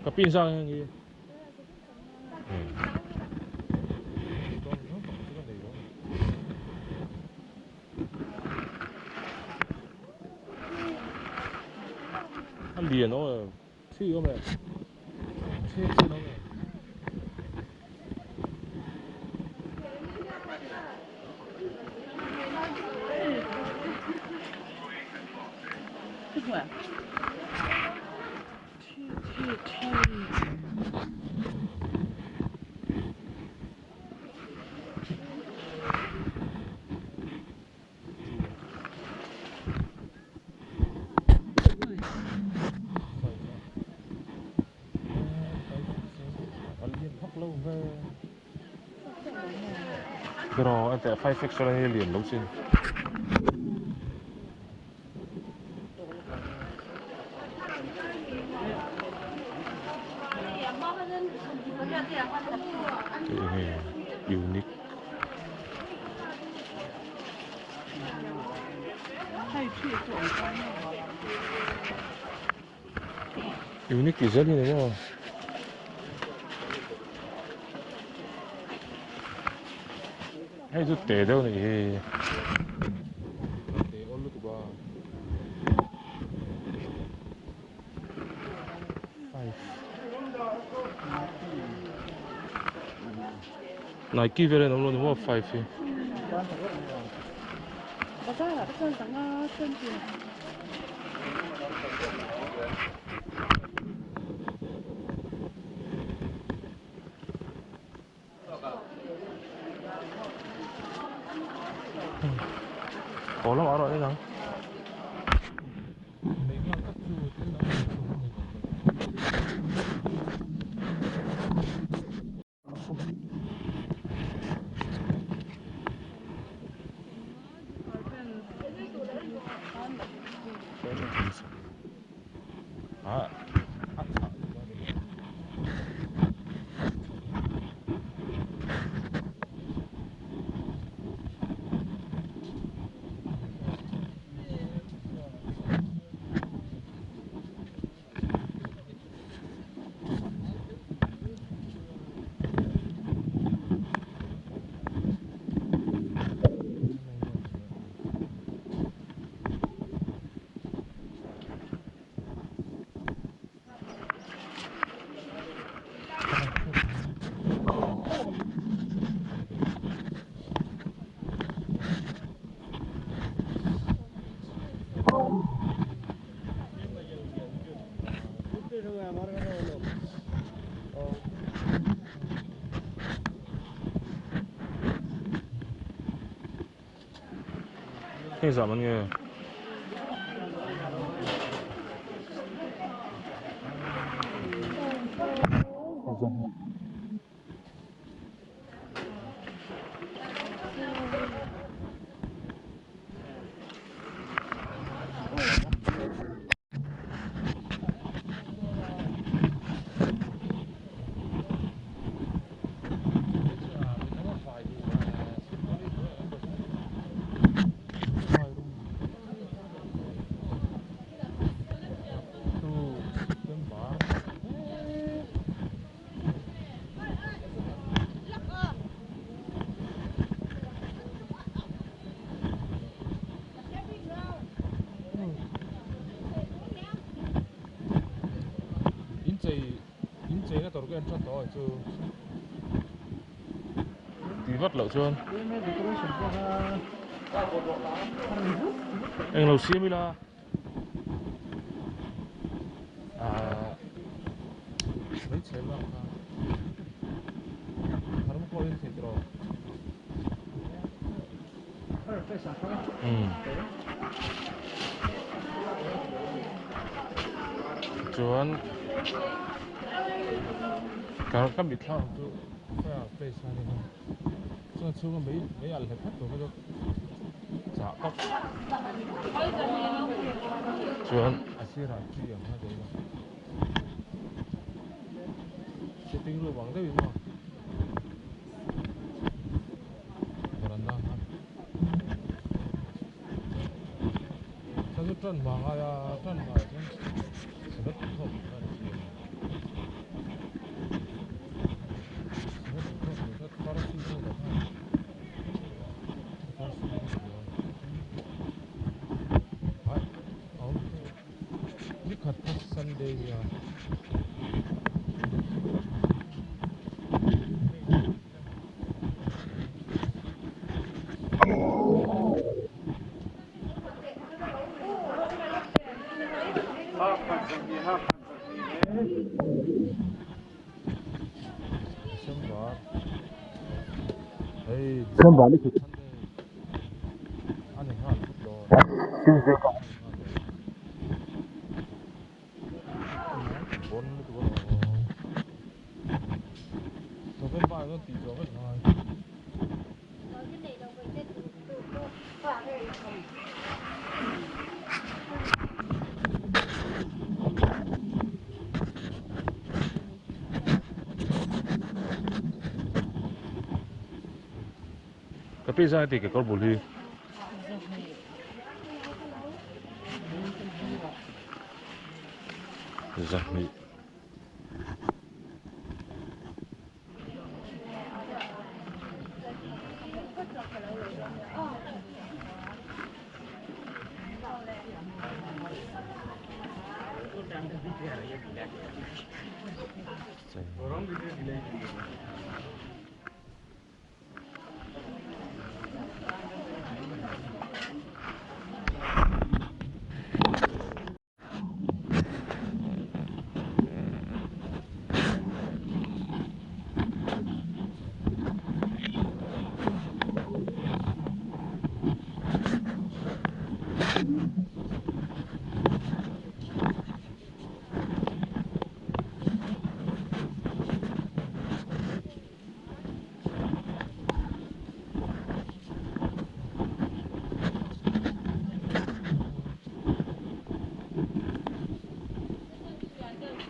Ka pin sang ang hi. A lian awm em? Thi awm em? Thi chin awm em? Pero ente 5XL hi lian lo chin. Unique. Unique tih zel hi ni maw? Hei chu te deuh a nih hi. Te awl lutuk a. Five. Nike vel in awm lo ni maw five hi. Haw lamah erawh en ang. Hei zah man nge? Inchei na tur ka en tha tawh chu ti vat loh chuan englo siam ila ahh mai chhe bak kha. pawh hi thei tawh. Chuan ka mitthla ang chu fire place a ni a chuan chhunga mei mei alh hlek hlek tur kha chu chah tawp chuan a sirah tree ang kha a awm a sitting room ang deuhin maw. Veranda kha chuan chu tan hma ngai a tan hma ah chuan sangha tui khawm kha an siam a sangha tui khawm tur kha parachute ho dah khan parachute ho dah a awm nikhat kha Sunday nia. December hei December ni khat Sunday a ni nghal phawt dawn Tuesday a ni nghal dawn bon lutuk a ni November ah chuan tih zawh vek a ngai. Ka pi zai tih kekawr bul hi. Zahnih.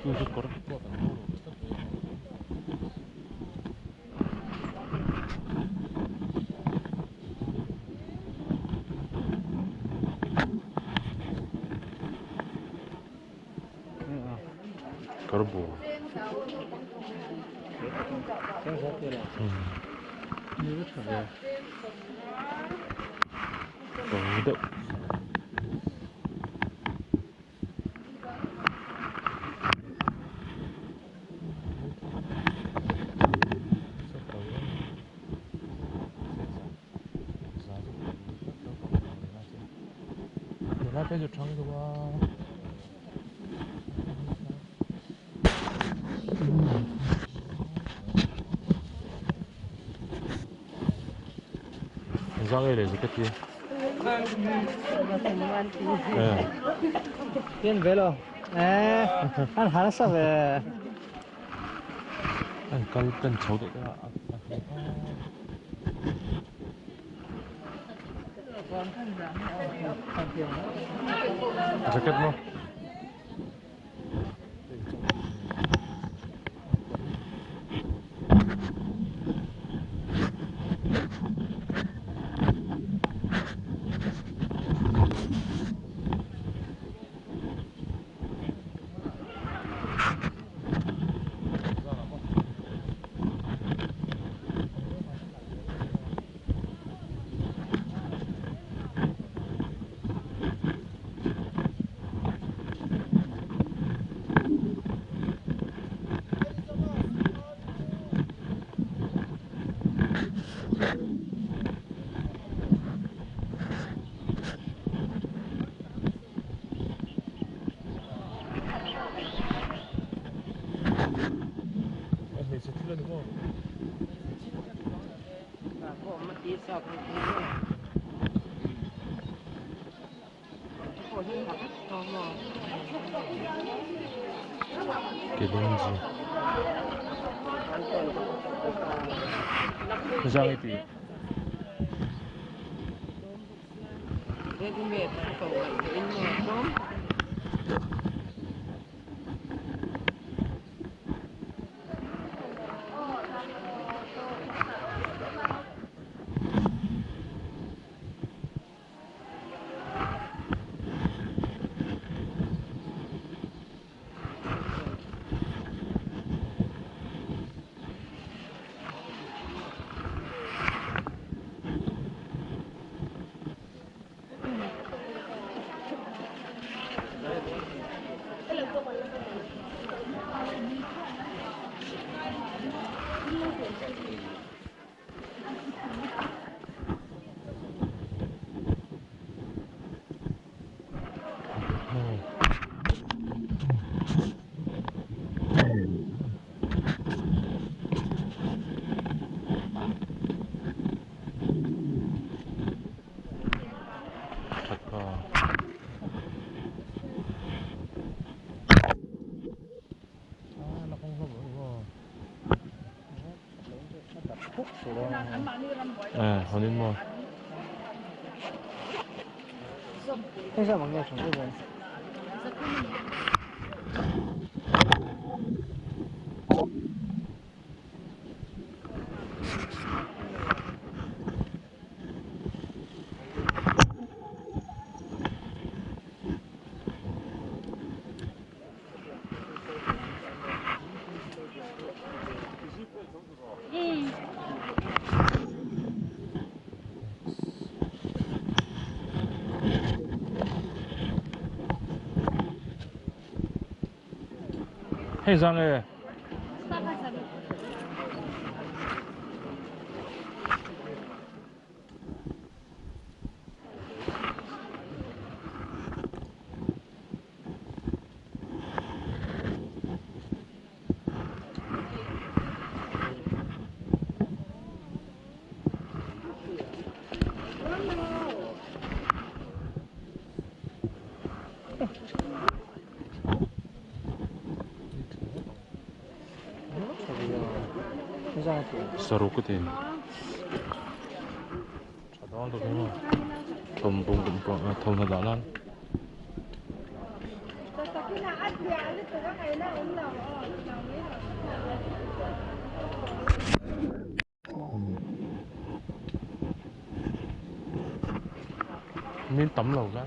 Chu chu kawr coat ang deuh rawh tlat mai a. Kawr bu. To deuh. Tunlai phei chu thang deuh a. Zang ei leh jacket hi. Pian ve lo. Eh, an hal sa ve. An kal pen chho deuh deuh a. Jacket maw? A hmeichhe thil a ni maw? Kelinji Zang iti. Hei zang e. Saruk ka ti. Tha dawn tuk hi maw. Thawm bung kum pawh thawmhnaw dah nan. Min tam lo la.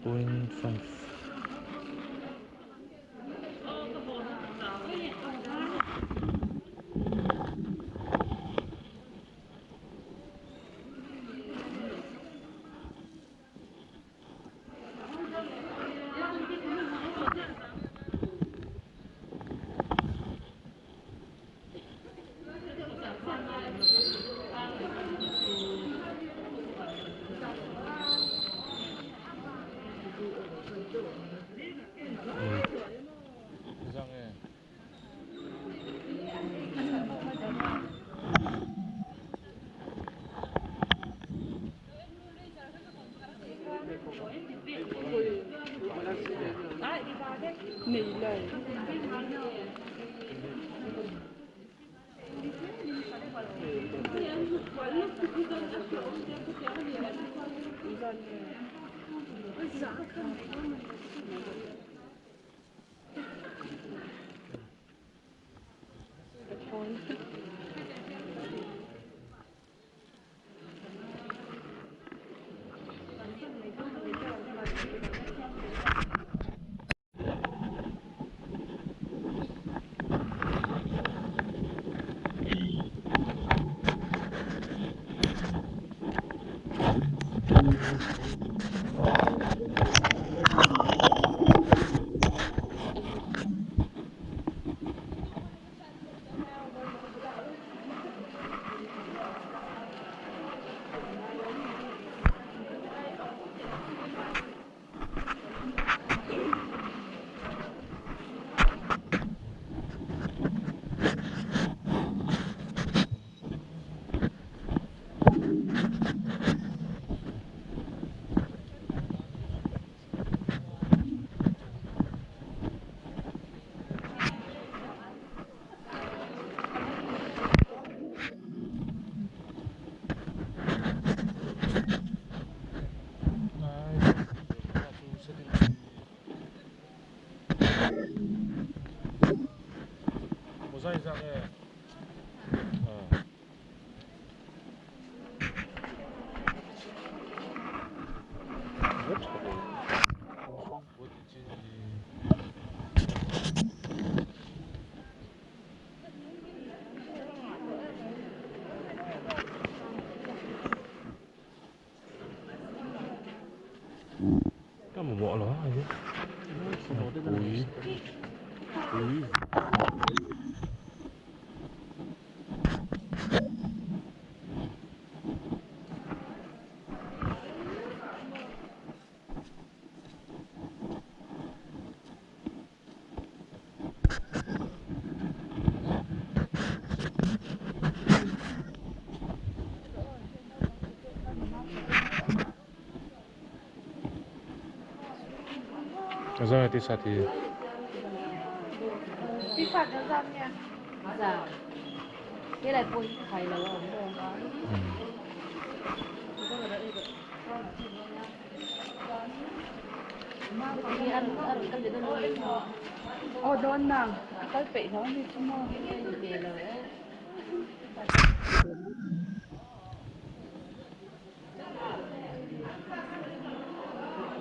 9.5. hi pui pui. Zan ti sa ti.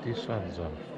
T-shirt zawrh.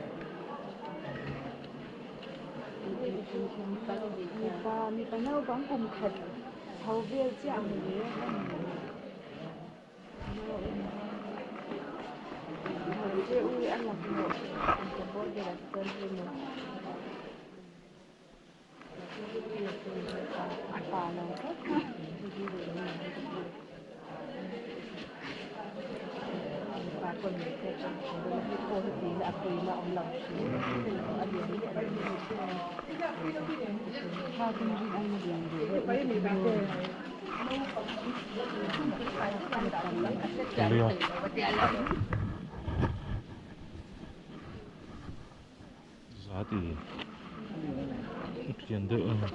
Za ti pian deuh a ni.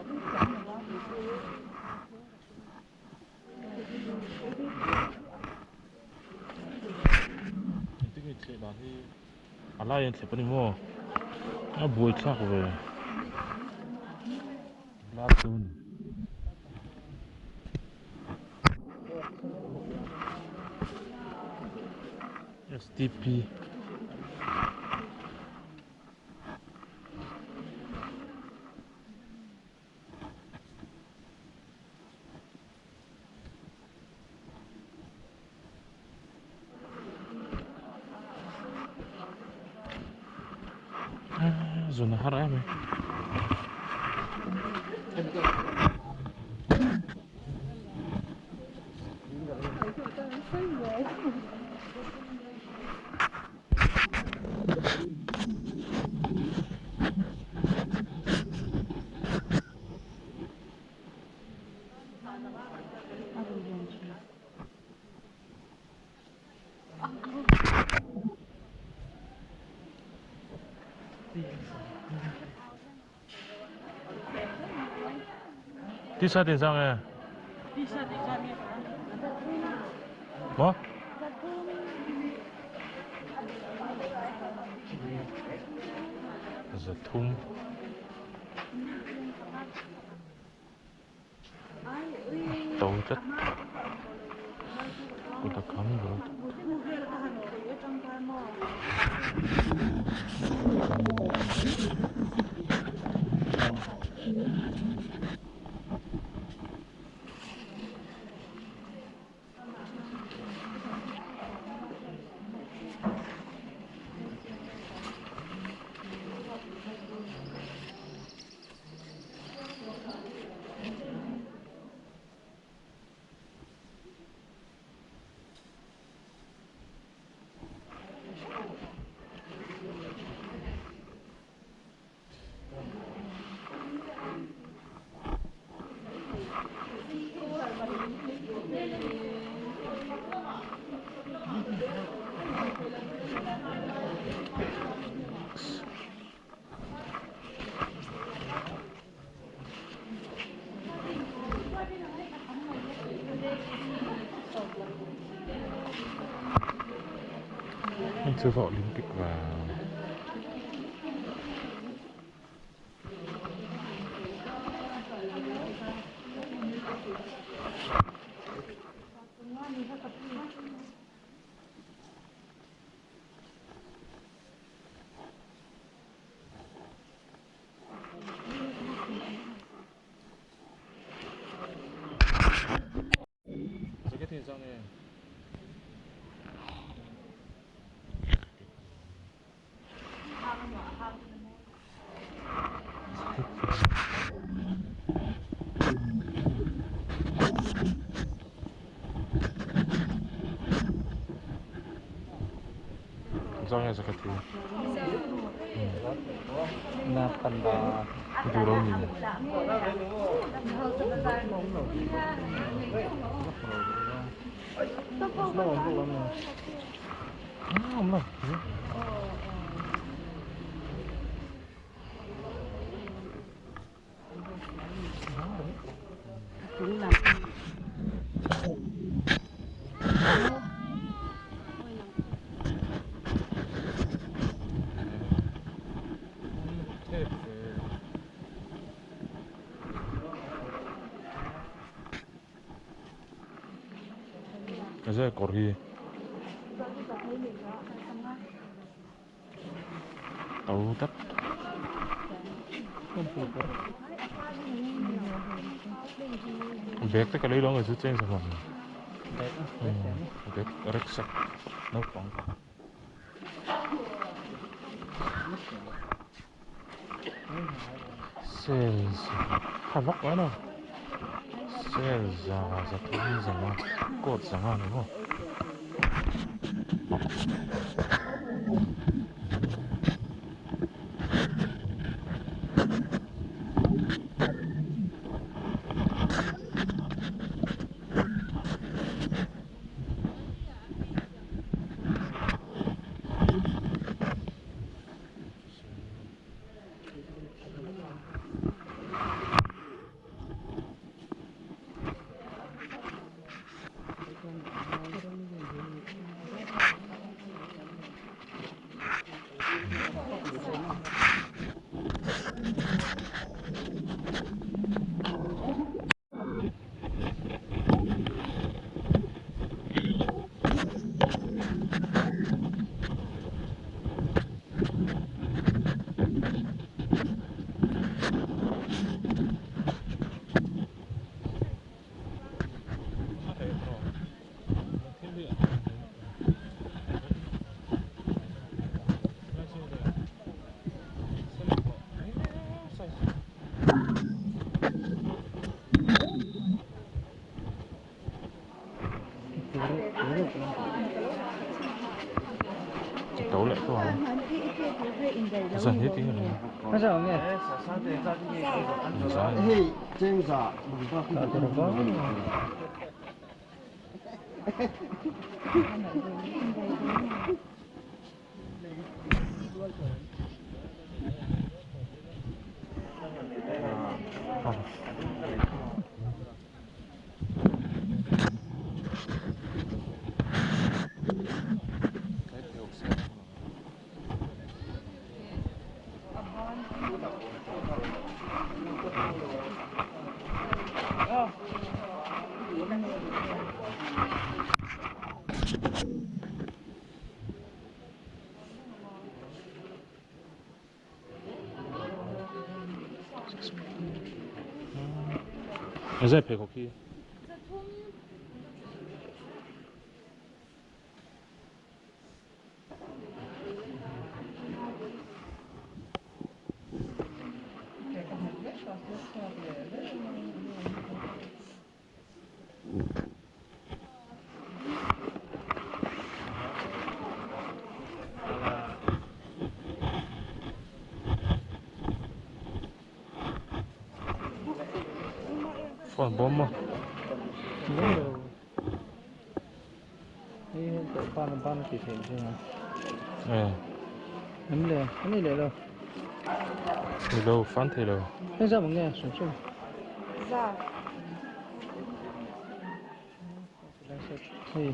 Engtin nge thleh dan hi a lai an thlep a ni maw a buai thlak ve lar chu a ni. STP. Zun a har em e. T-shirt in sang e. Maw? Zathum. To tlat. Kut a kham zel. Heng chu va Olympic vang. Engzah nge zakhat hi? Na panda. I duh lo ni? Awm lo. Kawr hi to tlat bag te ka lei lo ang chu cheng sa hman bag rucksack naupang sales tha vak mai lo sales za zathum zanga coat zanga a ni maw. To leh tawh ang. Zan hi tinge ni. Zan. Zai pheikhawk hi. Phone bawm maw? Hei hian tawh ban a ban a ti theih zing a. Eh. Em le, a ni leh lo. Ni lo, fan thei lo. Hei zah mang nge, hrim hrim. Za. Hei.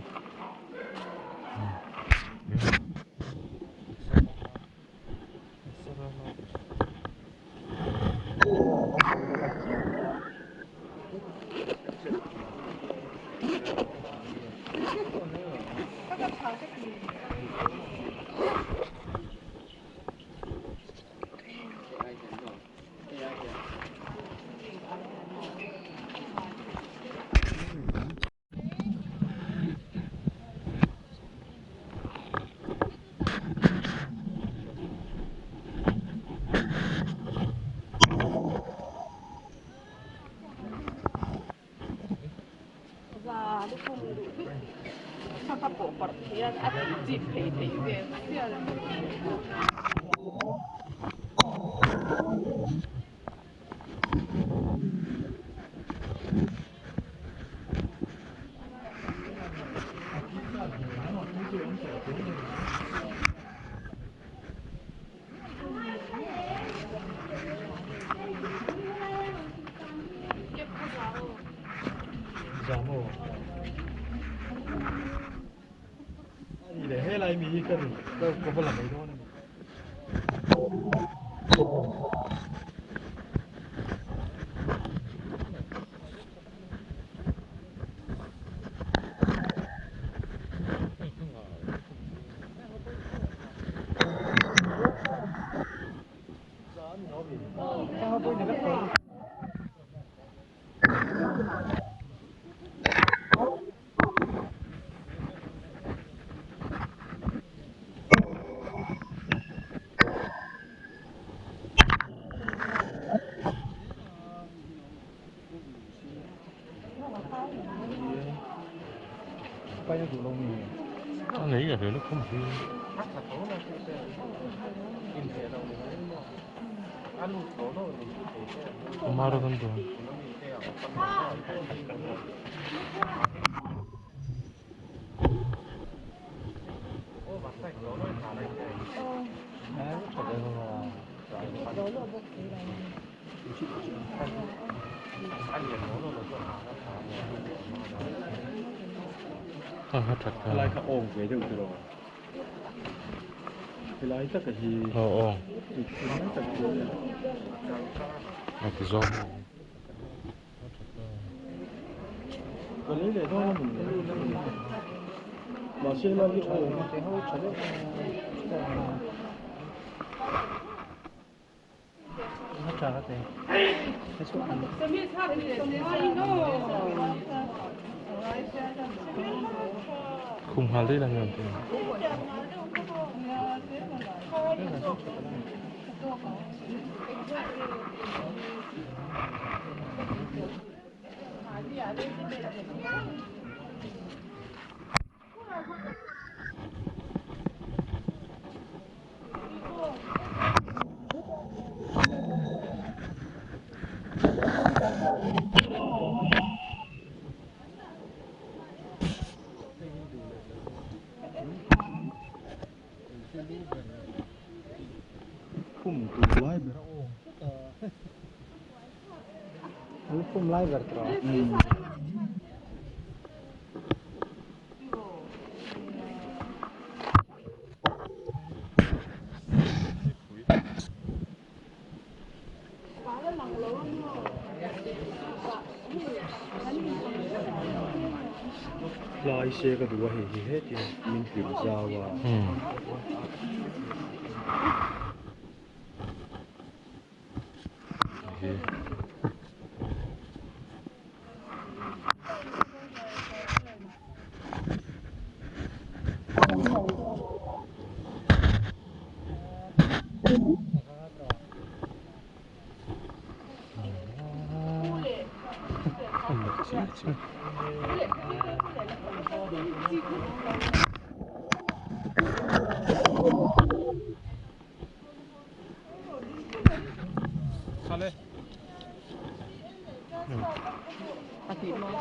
Lai se ka duh a hei hi heti min hlim zau a.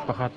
Pakhat.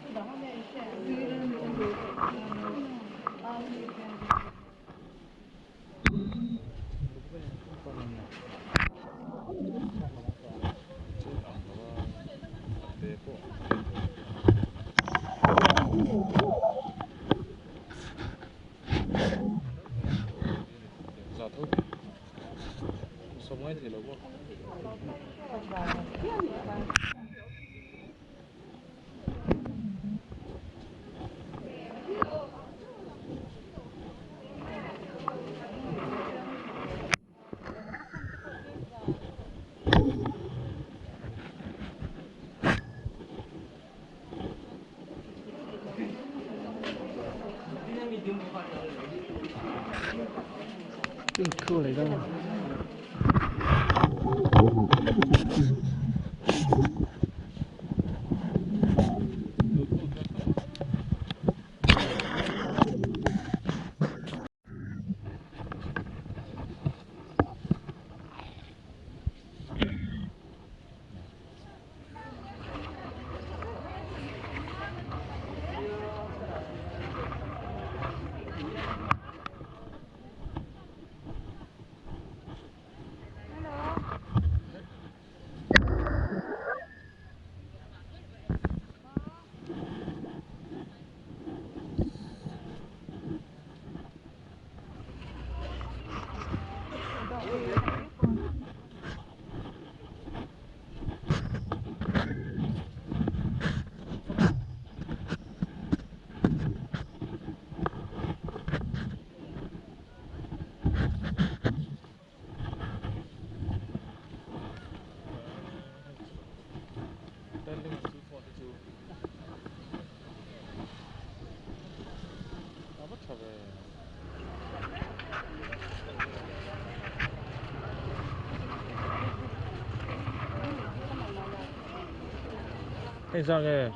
Hei zah nge?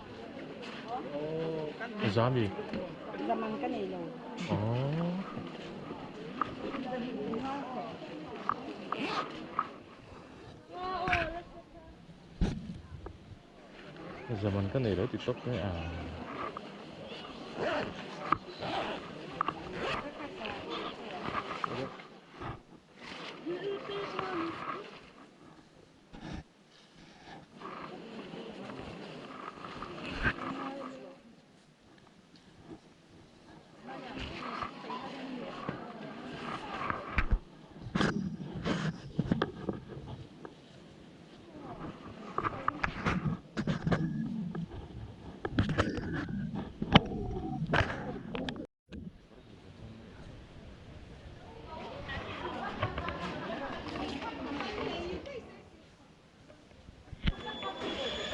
Zami. Zaman ka nei lo. Oh. Zaman ka nei lo ti tawp mai a.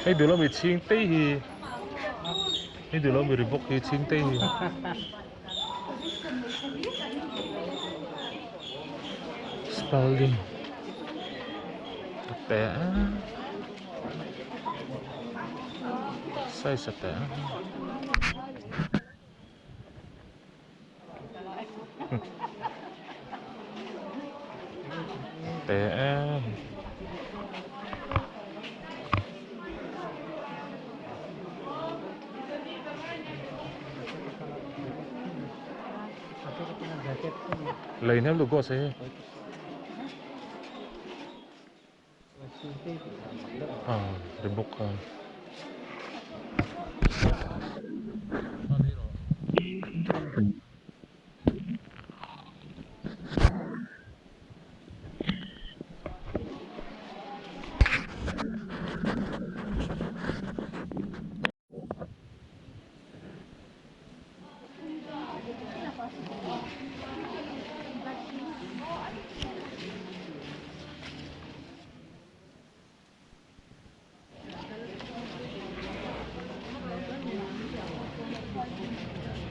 Hei duh lo mi chhing tei hi hei duh lo mi ri bawk hi chhing tei hi. Spalding a te a size a te a. Te em. Lei hnem lu gos hei. Ah, ri bawk khan.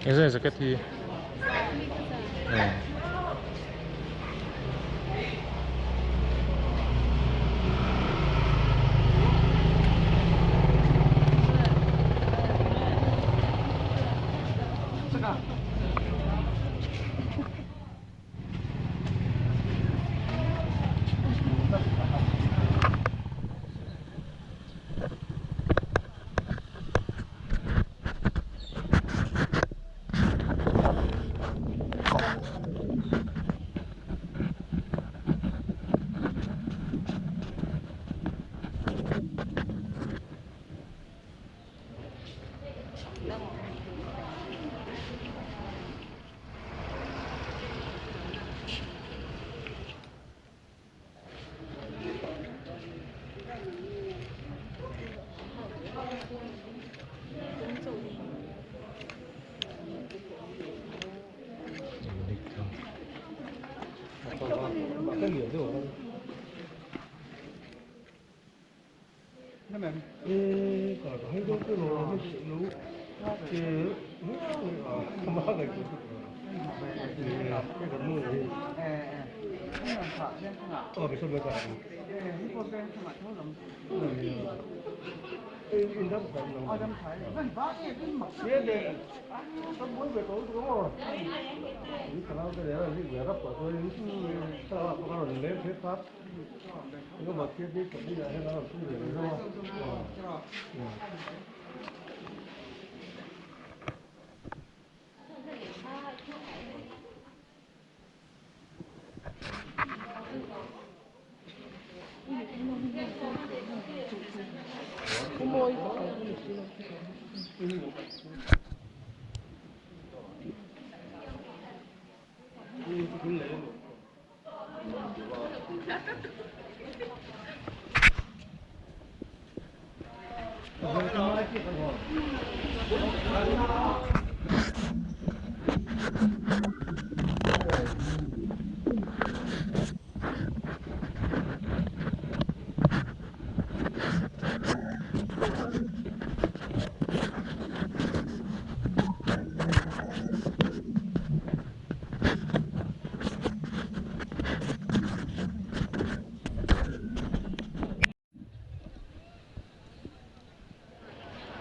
Engzah jacket hi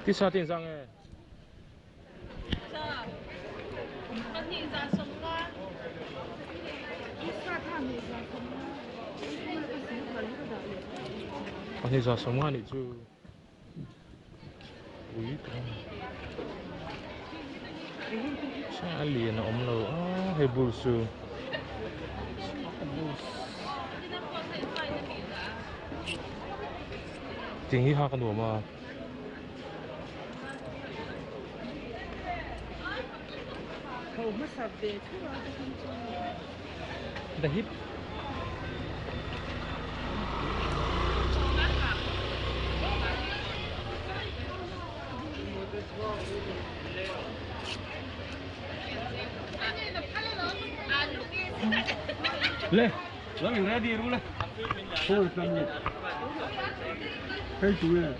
Tisa te inzah nge? 250 nih chu. Ui a lian a awm lo a hei bul chu. Ting hi hak a nuam a. The hip. Le, lo in ready ru le. Hei tu le.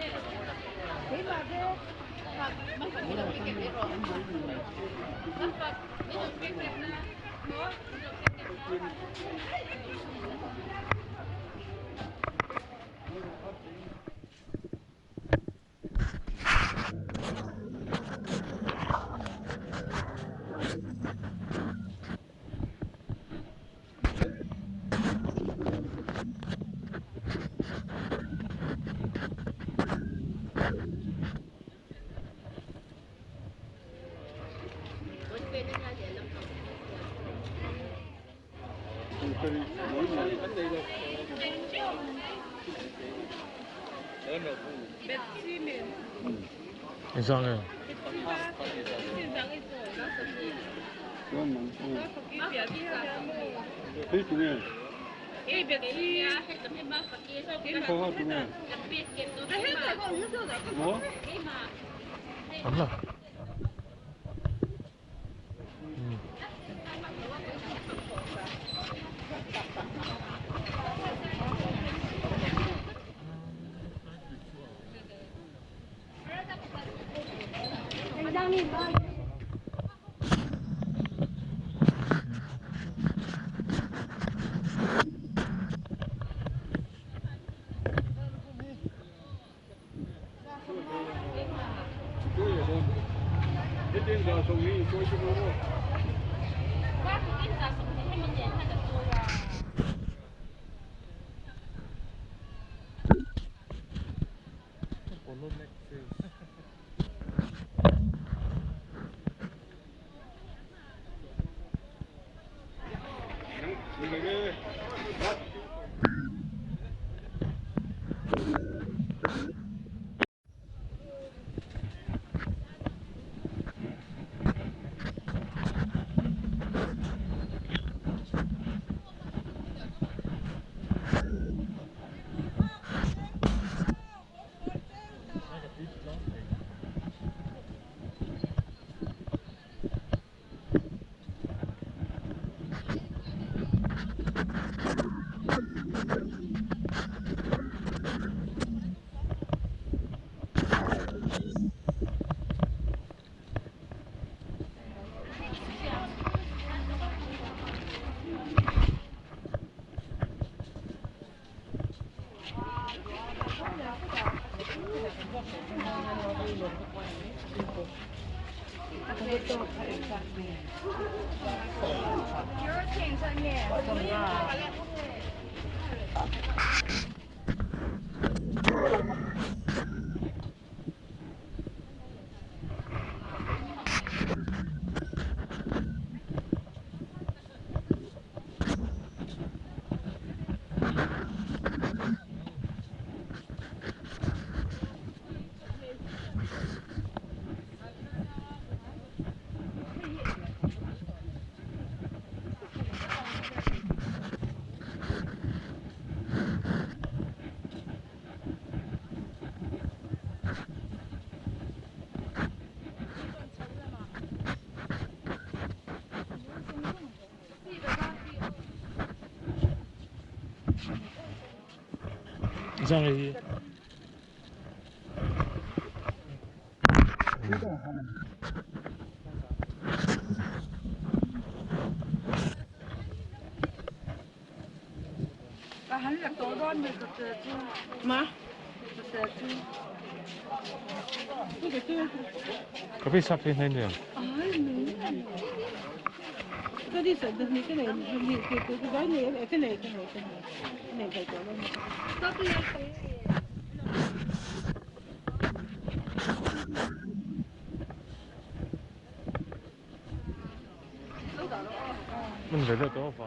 Engzah nge? An la. Zang hi. 这个这个。隔壁沙飞那样。哎，没。这里是你这里，你这这这这这这这这那个叫什么？那你在这多少分？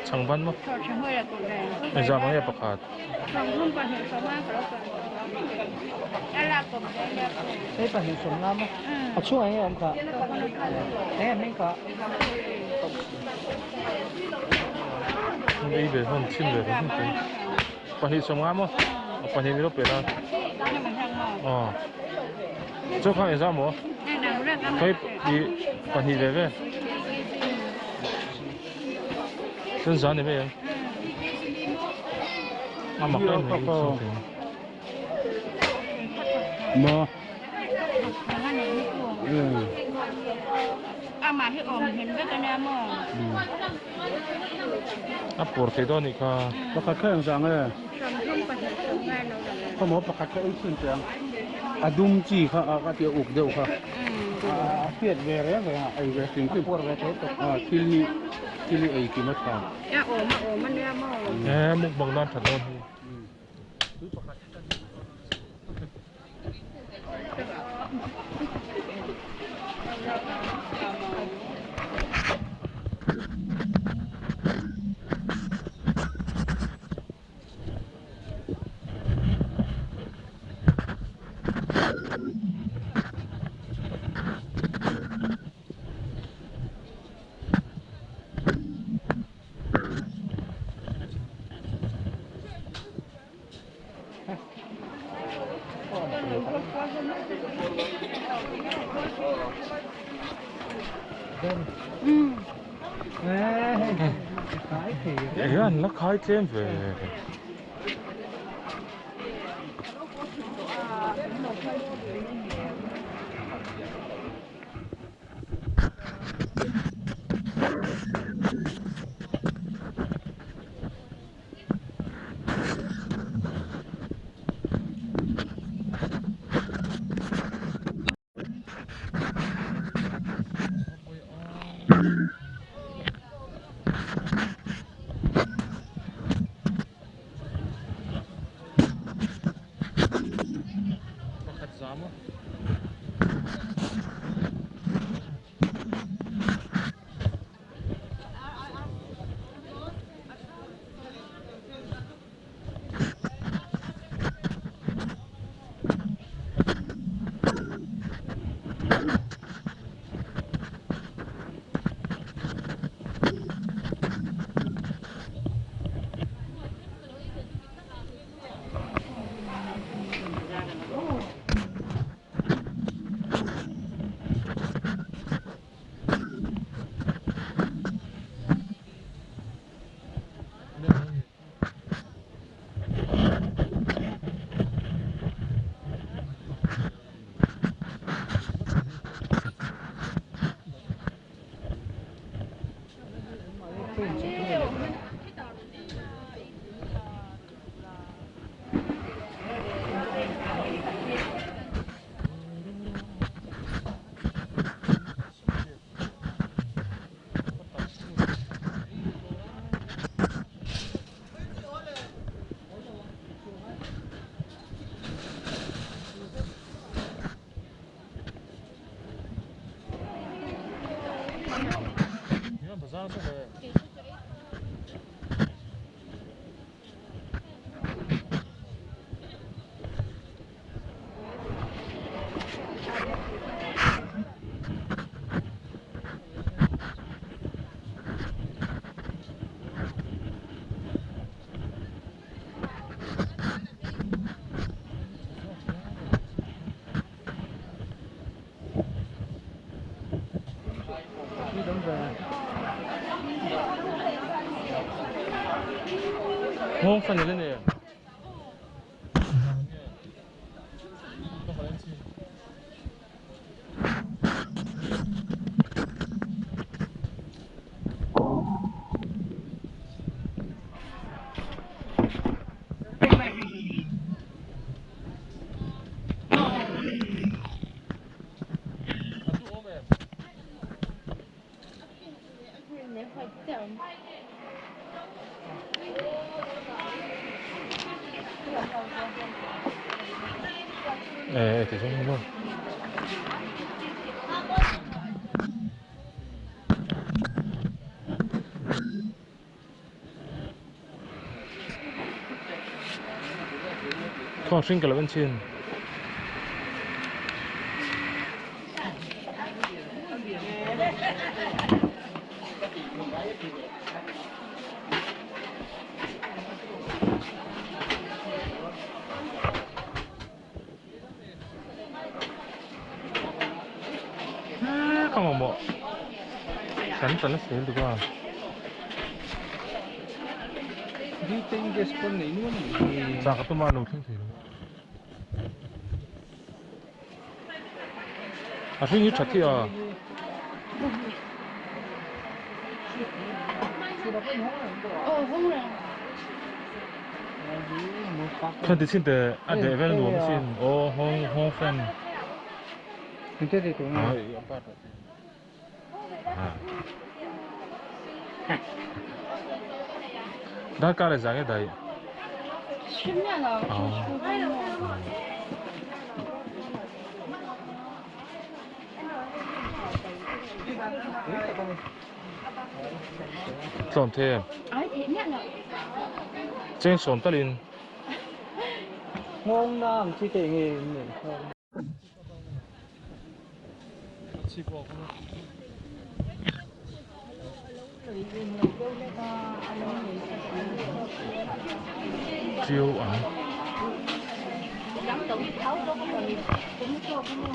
Chhangban maw? Engzah vang nge pakhat? Hei 2 sawmnga maw? A chhungah enge awm kha? Enge hming kha? Ei ve hman chhin ve hman hman 2 sawmnga maw? 2 min lo pe la. Aw. Chaw kha engzah maw? Hei i 2 ve ve. Chuan zan ni mai em? A mak em mai Maw? A pur thei dawn nih kha. Pakhat kha engzah nge? Khaw pakhat kha ei chhin teh ang. A dum chi kha a ka tia uk deuh kha. A hriat ve reng reng a ei ve hrim hrim. Pur ve thei tawp. A thil hi thil hi ei kim a tha. E mukbang nan that dawn hi. Ê, Ê an la khai tlem ve. Pakhat za maw? Bazar chu ve. Nghawng fan ile nei em? A duh awm em? Ê, ti chuan maw? Khaw hring ka lo en chin. Ka mamawh kan tla nasa zel duh a. Chak a tum a lo thleng thei lo. A hring hi tha thi a. Khan ti chin te a deh vel nuam sin aw hawng hawng fan. Darkar e zang e dai. Tlawm thei em? Cheng sawm talin. Nghawng na ang chi te nge in nei nghawng. Chiu ang.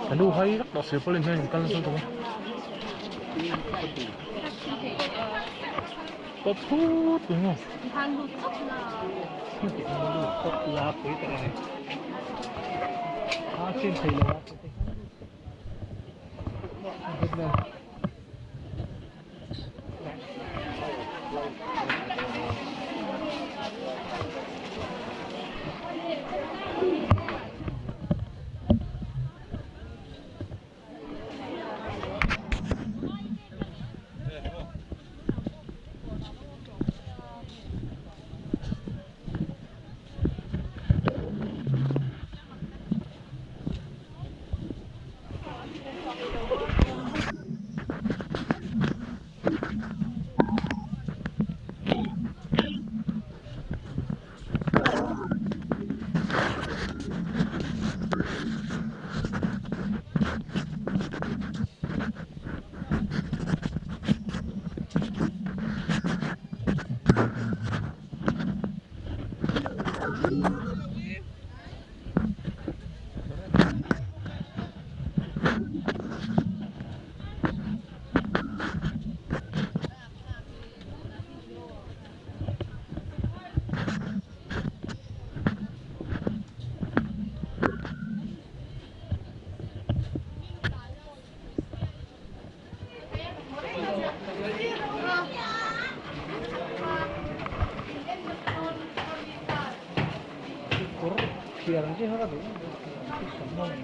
Ka nu hai rak tawh silpaulin hian in kal nasa lutuk a. Ka phut tui maw.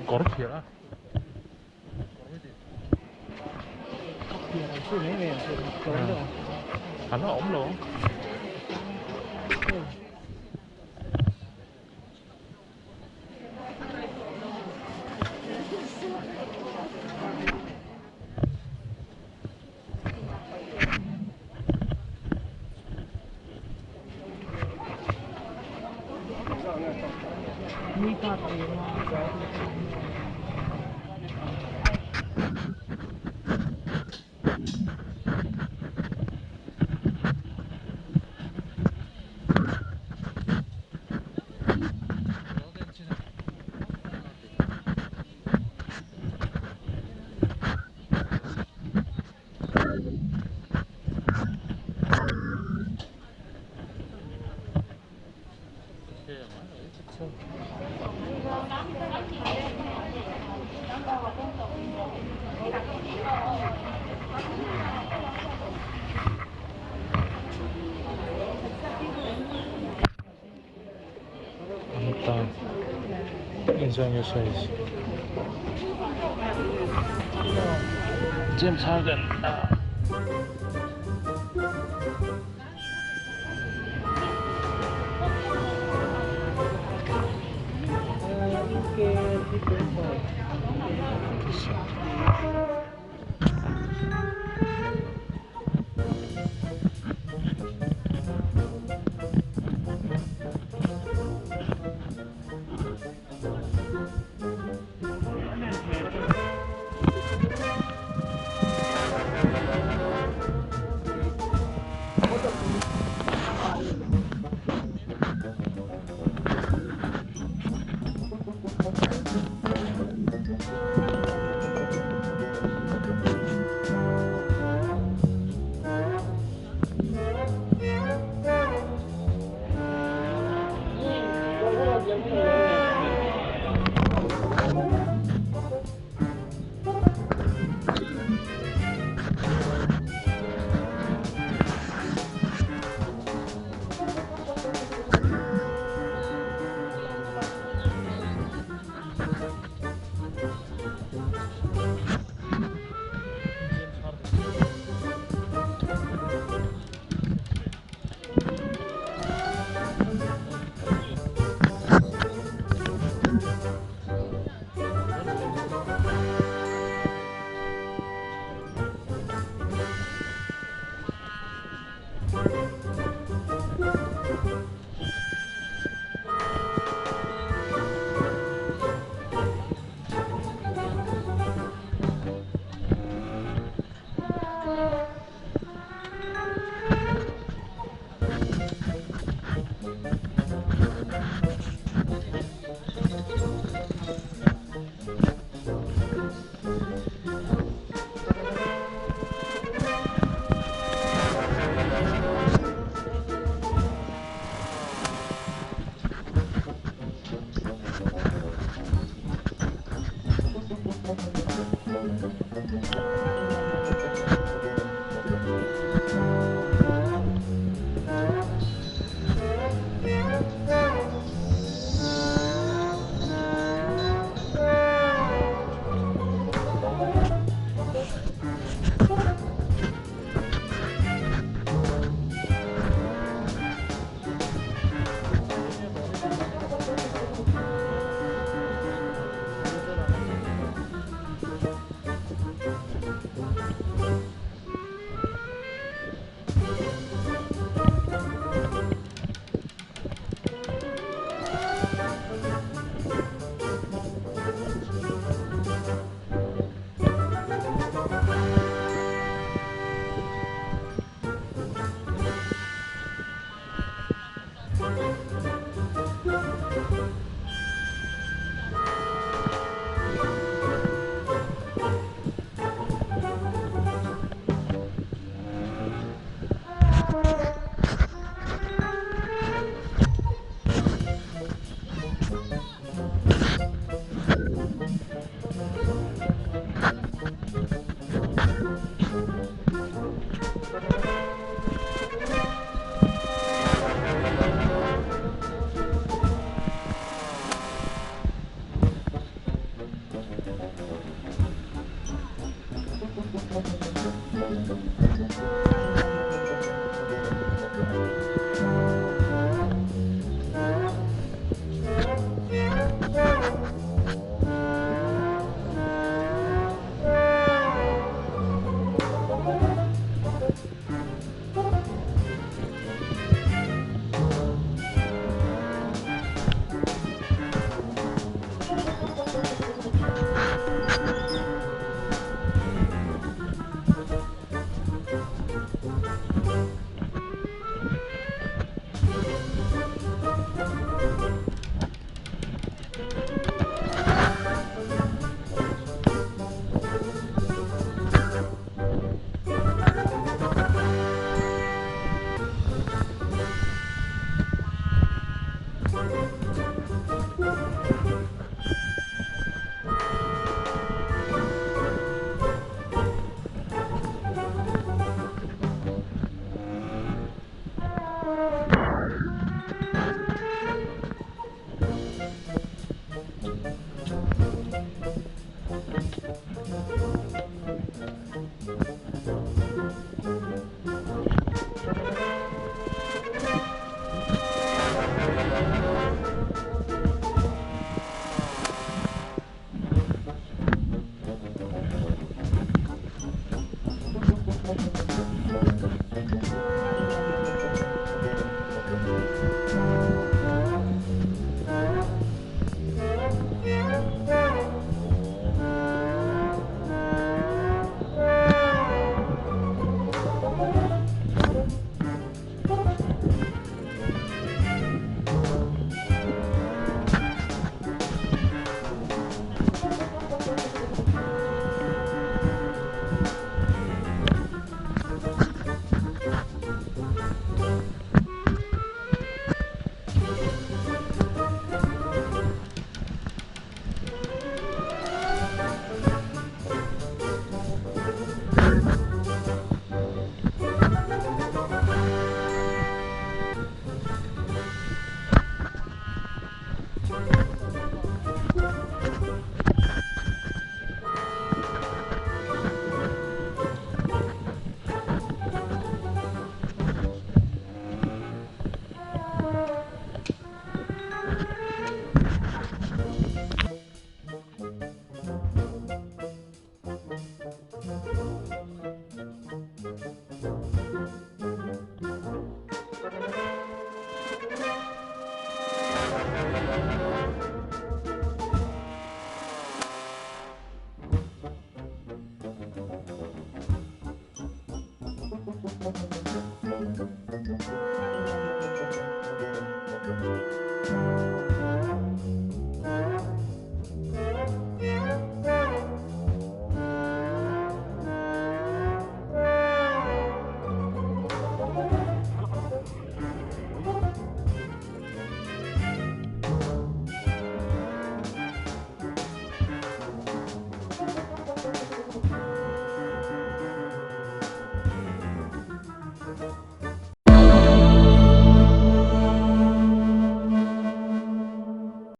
Kawr phiar a. An la awm lo ang. Enjoying your size. James Harden.